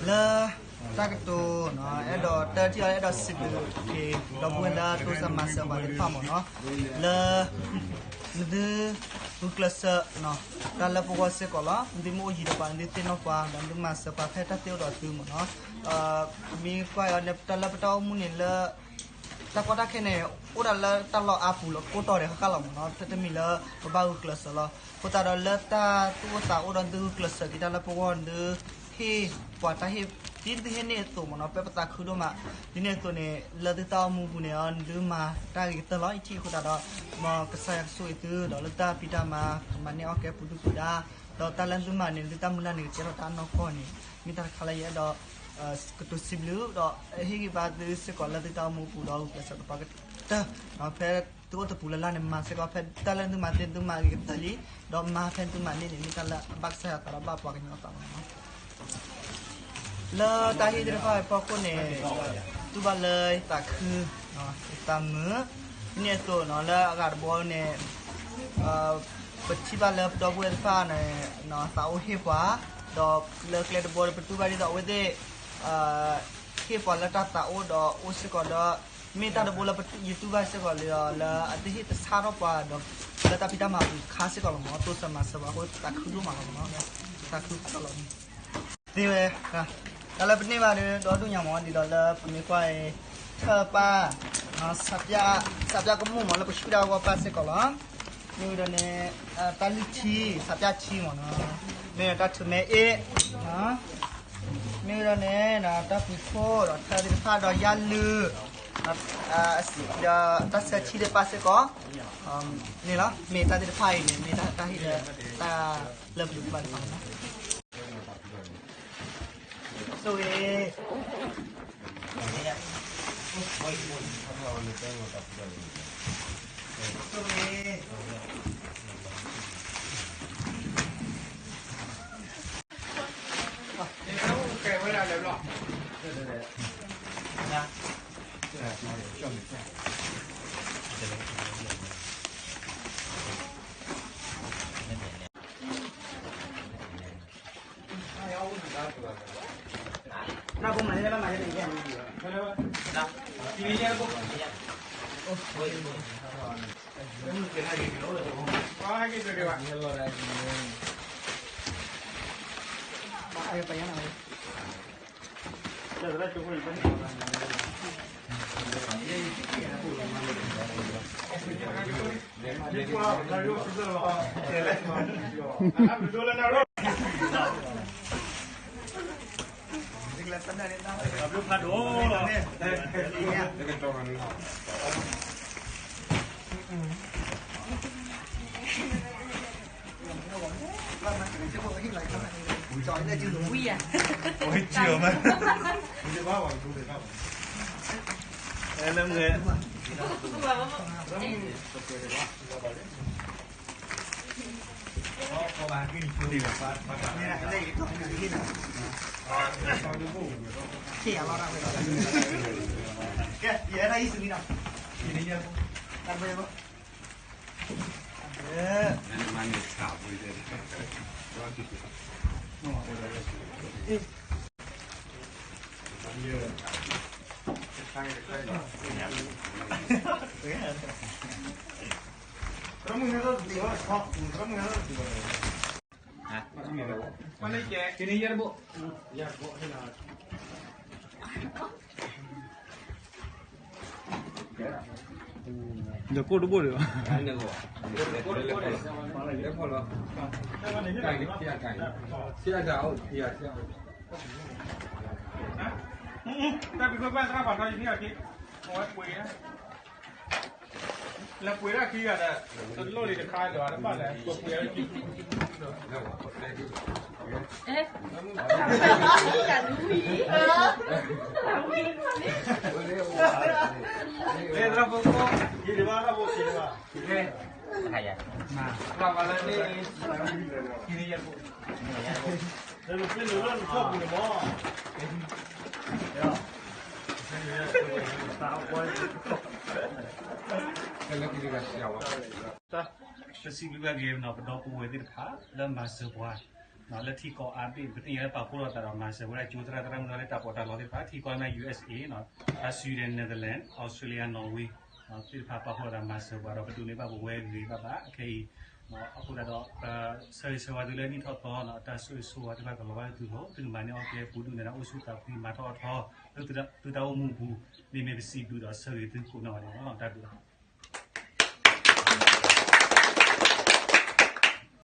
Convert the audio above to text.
လၢတၢ်ကတိၤ အဲၣ်ဒိးတၢ်ထံၣ်အီၤ အဲၣ်ဒိးစံးဘျုးက့ၤ ဒီပုၢ်ဝဲၢ်လၢတိစၢၤမၤစၢၤပှၤသ့ၣ်တဖၣ်မ့ၢ်နီၤ, လၢ နသုဂုာ်ကျဲးစၢး တၢ်လၢပဂီၢ်စ့ၢ်ကီးလီၤ. နသုမ့ၢ်အိၣ်ယံၤဒီးပှၤ နသုသ့ၣ်နီၣ်ပှၤ ဒီးနသုမၤစၢၤပှၤဖဲတၢ်သ့အိၣ်ဒီးသုမ့ၢ်နီၤ. မ့ၢ်ကွၢ်အီၤန့ၣ် တၢ်လၢပတၢ်အိၣ်မူန့ၣ်လၢ တၢ်ကီတၢ်ခဲန့ၣ် အိၣ်ဒၣ်လၢတၢ်လီၢ်အါပူၤလီၤ ကိးတီၤဒဲးဃၣ်ဃၣ်လီၤမ့ၢ်နီၤ. တမံၤလၢပဘၣ်ဂုာ်ကျဲးစၢးလီၤ. အဃိသတးဒီးလၢတၢ်သူၣ်အိၣ်သးအိၣ်ဒီးသုဂုာ်ကျဲးစၢးက့ၤတၢ်လၢပဂီၢ် သုဟ့ၣ်ပှၤတၢ်ဟ့ၣ် ဒ်သုဟ့ၣ်န့ၢ်အသိးမ့ၢ်နီၤ ပပသးခုဒိၣ်မး. ဒ်န့ၣ်အသိးန့ၣ် လၢသုတၢ်အိၣ်မူပူၤန့ၣ် သုမၤတၢ်ဂ့ၤကတၢၢ်လီၤ ယထံၣ်အဃိသတးဒီး မ်ကစၢ်ယွၤကဆိၣ်ဂ့ၤသု ဒီးလၢတၢ်ဖံးတၢ်မၤ မၤန့ၢ်အီၣ်ကဲပူၤဒုၣ်ပူၤဒါ ဒီးတၢ်လၢသုမၤန့ၣ် သုတၢ်မုၢ်လၢ်န့ၣ် ကကဲထီၣ်တၢ်နီၢ်ကီၢ်န့ၣ် မ့ၢ်တၢ်တခါလၢယအဲၣ်ဒိး ကတိၤစံးဘျုး ဒီးဟ့ၣ်ဂံၢ်ဘါသုစ့ၢ်ကီးလၢသုတၢ်အိၣ်မူပူၤဒီး ဂုာ်ကျဲးစၢးကပှၤကတၢၢ် ဒီးဖဲသုအိၣ်တပူၤလၢ်လၢ်န့ၣ် မၤစ့ၢ်ကီး ဖဲတၢ်လၢသုမၤသ့ သုမၤဂ့ၤကတၢၢ်လံ, ဒီးမၤဖဲသုမၤန့ၢ်န့ၣ် မ့ၢ်တၢ်လၢအဘၣ်ကစၢ်ယွၤသးဒီးဘၣ်ပှၤကညီသးလီၤမ့ၢ်နီၤ. လၢတၢ်ဟ့ၣ်သ့ၣ်တဖၣ်အဖီခိၣ်န့ၣ် တူၢ်ဘၣ်လၢယသးခု ယသးမုာ်, ဒ်န့ၣ်အသိးနီၤ လၢအဂၤတဘျီန့ၣ် ပထံၣ်ဘၣ်လၢပဒီပုၢ်ဝဲၢ်သ့ၣ်တဖၣ်န့ၣ် သးအိၣ်ဟ့ၣ်ပှၤ, ဒီးလၢကျဲတဘျီဒီး ပတူၢ်ဘၣ်ဒ်သိးအဝဲသ့ၣ် ဟ့ၣ်ပှၤလၢတၢ်သးအိၣ်ဒီးအိၣ်စ့ၢ်ကီးဒီး မ့ၢ်တၢ်တဘျီလၢယတူၢ်ဘၣ်စ့ၢ်ကီးလၢ လၢအတဟ့ၣ်တဆါထီၣ်ပှၤဒီး လၢတၢ်ဖံးတၢ်မၤပူၤတခါစ့ၢ်ကီးလီၤမ့ၢ် တိစၢၤမၤစၢၤပှၤအဃိ သးခုဒိၣ်မးလီၤမ့ၢ်နီၤ. သးခုဒိၣ်လီၤ သ့ဝဲ တၢ်လၢပန့ၢ်ဘၣ်ဒီး ဒီဒူၣ်ညါမ့ၢ် ဒ်သိးလၢပမ့ၢ်ကွၢ်အံၤ ထၢၣ်ပၢ် ဆးပၠၣ်ကမူၣ်မ့ၢ် လၢပဆူၣ်ဒၣ်ဂီၢ်ပၢ်စ့ၢ်ကီးလီၤ. မ့ၢ်ဝံၤဒီးန့ၣ် တၢ်လုၢ်ထံ ဆးပၠၣ်ထံမ့ၢ်နီၤ, မ့ၢ်ဒီးတၢ်ထုးမဲအ့ၣ် မ့ၢ်ဝံၤဒီးန့ၣ် တၢ်ပှံၤခိၣ်ဒီးထၢၣ်သ့ၣ်တဖၣ်ဒီးယၢ်လုၢ် ဒီးတၢ်ဆၢထံသ့ၣ်တဖၣ်စ့ၢ်ကီး န့ၣ်လီၤ. မ့ၢ်တၢ်သ့ၣ်တဖၣ်အံၤန့ၣ် မ့ၢ်တၢ်ဟ့ၣ်လၢ တၢ်လၢပလိၣ်ဘၣ်တဖၣ်န့ၣ်လီၤ. ဆိၣ်ဂ့ၤ ဆိၣ်ဂ့ၤ ယကိၣ်တဘိၣ်ဒီး တၢ်ပကကွၢ်သရၣ်ပှၤထီၣ်ယထံၣ်အီၤက့ အဝဲပှ့ၤ လဲၤပှ့ၤဒၣ်ခံဂၤဒီး တလိၣ်လံတခါဒီး တဘၣ်လဲၤပှ့ၤ ပစံးဘျုးဘၣ်က့ၤပဒီပုၢ်ဝဲၢ်သ့ၣ်တဖၣ် လၢမၤစၢၤပှၤ လၢထံကီၢ်အါဘ့ၣ် ပသ့ၣ်ညါလၢပာ်ဖှိၣ်လိာ်သးဒီးမၤစၢၤဝဲဒၣ်ကၠိသရၣ်သရၣ်မုၣ်လၢတၢ်ပီးတၢ်လီသ့ၣ်တဖၣ် ထံကီၢ်လၢ ယူၢ်အ့ၣ်အ့ၣ် အ Sweden, Netherlands, Australia, Norway သ့ၣ်တဖၣ် ပာ်ဖှိၣ်လိာ်သးမၤစၢၤပှၤဒီး ပဒိးန့ၢ်ဘၣ်ပဝဲဂ့ၤဘၣ်ဘၣ်အခဲအံၤ အဃိသတးဒီး ပဆၢဂ့ၤဆၢဝါသုလၢနံၣ်ထီၣ်သီန့ၣ် တၢ်ဆိၣ်ဂ့ၤဆိၣ်ဝါသ့ၣ်တဖၣ်ကလီၤဘၣ်လၢသုလိၤ သုကမၤန့ၢ်အီၣ်ကဲပူၤဒုၣ်န့ၣ်ဒီး အိၣ်ဆူၣ်သးဖှံမၤထီၣ်အထီ လၢသုတၢ်အိၣ်မူအပူၤ မ့မ့ၢ်ပစံးဘျုးဒီးဆၢဂ့ၤသုကိးနီၢ်ဂၤဒဲးလီၤ. တၢ်ဘျုးလီၤ.